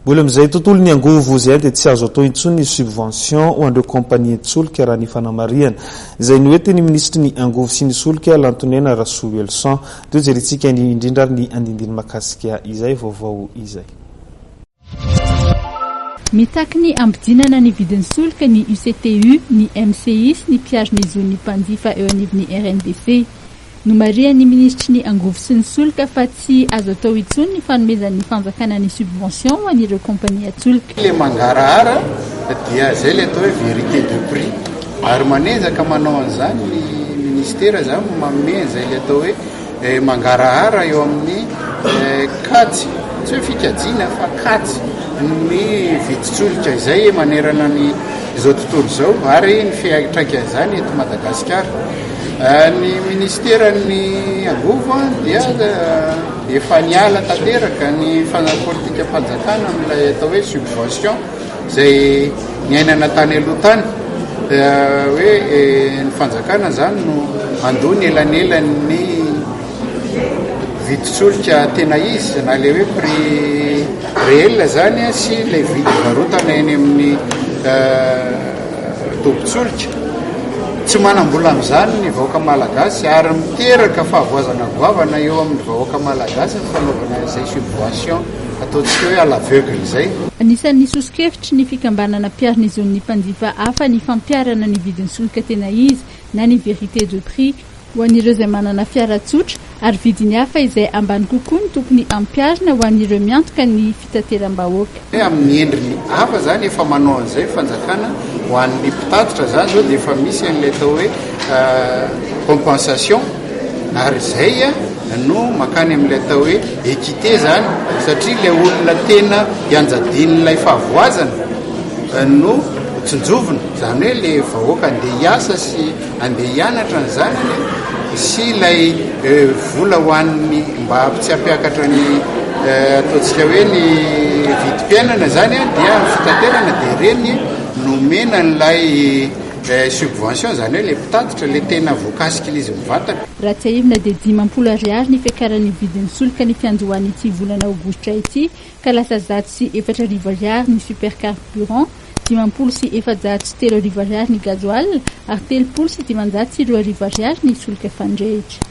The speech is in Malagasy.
Mbola amin'izay tontolon'ny angovo izay dia tsy azo atao intsony ny subvention ho an'ireo kaompanian-tsolika raha ny fanamarihana izay noentin'ny minisitry ny angovo sy ny solika Lantonena Rasoelson. Dia hojerentsika indrindra ary ny andindiny mahakasika izay vaovao izay. Mitaky ny hampidinana ny vidin'ny solika ny UCTU, ny MCI sy ny mpiaro ny zon'ny mpanjifa eo anivon'ny RNDC. Nomarihan'ny minisitry ny Angovo sy ny solika fa tsy azo atao intsony ny fanomezan'ny fanjakana ny subvention ho an'ireo kaompanian-tsolika. Ilay mangarahara dia izay ilay atao hoe vérité de prix ary manezaka manao an'izany ny ministera izany manome an'izay ilay atao hoe mangarahara eo amin'ny kajy, tsy hoe fikajiana fa kajy ny vidin-tsolika izay manerana ny izao tontolo izao ary ny fiantraikan'izany eto Madagasikara. Ny minisiteran'ny angovo dia efa niala tanteraka ny politikam-panjakana amin'ilay atao hoe subvention izay niainana tany aloha tany hoe ny fanjakana izany no mandoa ny elanelan'ny vidin-tsolika tena izy na ilay hoe prix réel izany sy ilay vidy varotana eny amin'ny tobin-tsolika. Tsy manam-bola amin'izany ny vahoaka malagasy ary miteraka fahavoazana goavana eo amin'ny vahoaka malagasy ny fanaovana izay subvention ataontsika hoe à l'aveugle izay. Anisan'ny soso-kevitry ny fikambanana mpiaro ny zon'ny mpanjifa hafa ny fampiharana ny vidin'ny solika tena izy na ny vérité de prix ho an'ireo izay manana fiara tsotra ary vidiny hafa izay ambany kokoa no tokony hampiharina ho an'ireo miantoka ny fitateram-bahoaka. Amin'ny endriny hafa izany efa manao an'izay ny fanjakana ho an'ny mpitatitra izany izao dia efa misy an'ilay atao hoe compensation ary izay no mankany amin'ilay atao hoe équité izany satria ilay olona tena ianjadian'ilay fahavoazana no tsinjovina, izany hoe ilay vahoaka andeha hiasa sy Andeha hianatra ny zanany sy ilay vola ho an'ny mba tsy hampiakatra ny ataontsika hoe ny vidim-piainana izany dia ny fitaterana dia ireny no omena an'ilay subvention izany hoe ilay mpitatitra ilay tena voakasik'ilay izy mivantana. Raha tsiahivina dia 50 ariary ny fiakaran'ny vidin'ny solika ny fiandohan'ity volana aogositra ity ka lasa 104 ariary ny supercarburant 3450 ariary ny gasoil ary 2530 ariary ny solika fandrehitra.